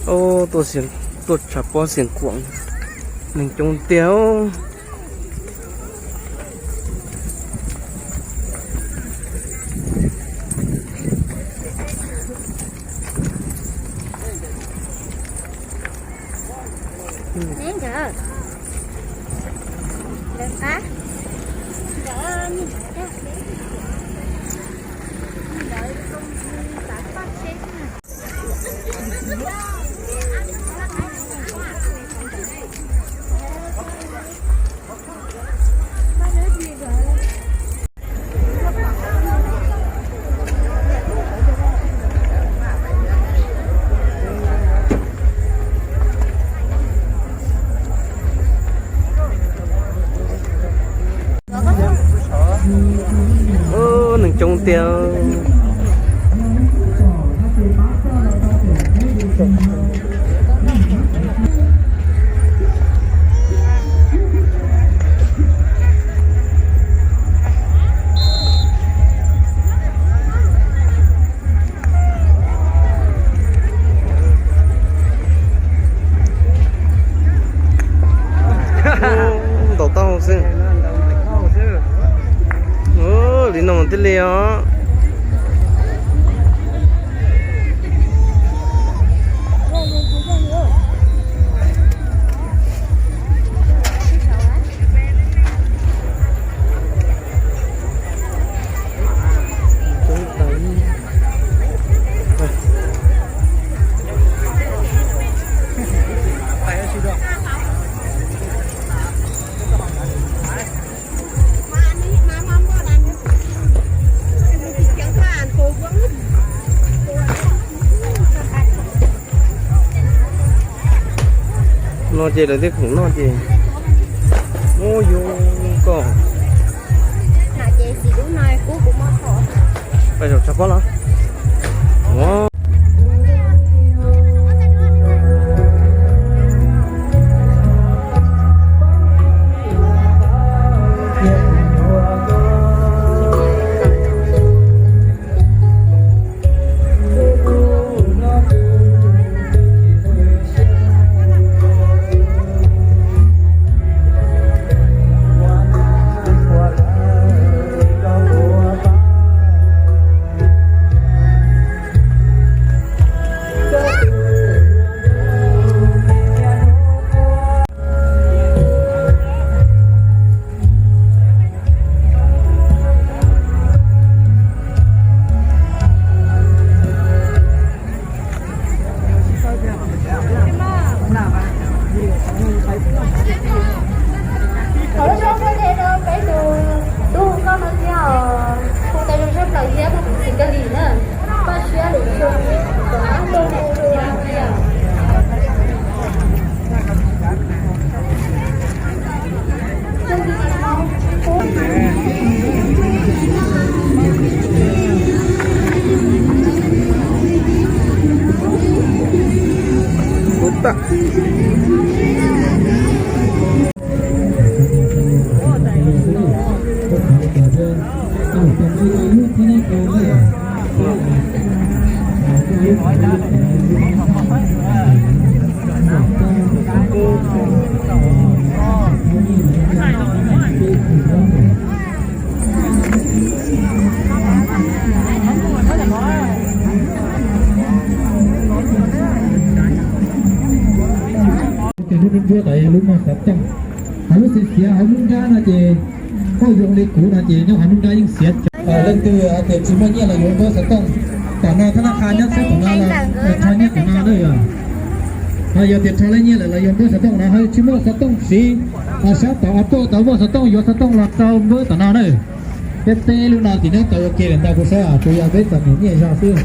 Tuaj, tuaj tshav pob Xiav Khuam, neeg coob tiag. Neeg coob tiag. Ntaus taub hau xwb. Li no thiaj li os. No ces lawv thiaj khoom noj ces. Ub, yus koj. Pais zaum tshav pob los. Thov lub suab pub dhev rau peb tus tub hu nkauj no thiab os. Hu tau zoo siab plaws thiab, koj tus txiv Kab Lis na. Koj siab lus zoo, kom ab tuaj hu dua. Ces lub nruab ntsuab tod yog lub muaj xov tooj. Hos lub xiav xiav hauv nruab nrab no ces koj zoo li kuv no ces nyob hauv nruab nrab yeej xiav. Leej twg hais tias tsis muaj nyiaj los yuav npawb xov tooj, tom no thab nab qha nyob sab tom no los rho nyiaj tom no na yog. Hos yog tias rho leej nyiaj lawm los yuav npawb xov tooj no, ho tsis muaj xov tooj siv, sab tom ob tuaj tau muaj xov tooj yuav xov tooj los rau npawb tom no na. Peb teb lub no ces nyob tau ua ke lawm ntag kuv saib, tsuas yog peb txom nyem nyiaj zog xwb.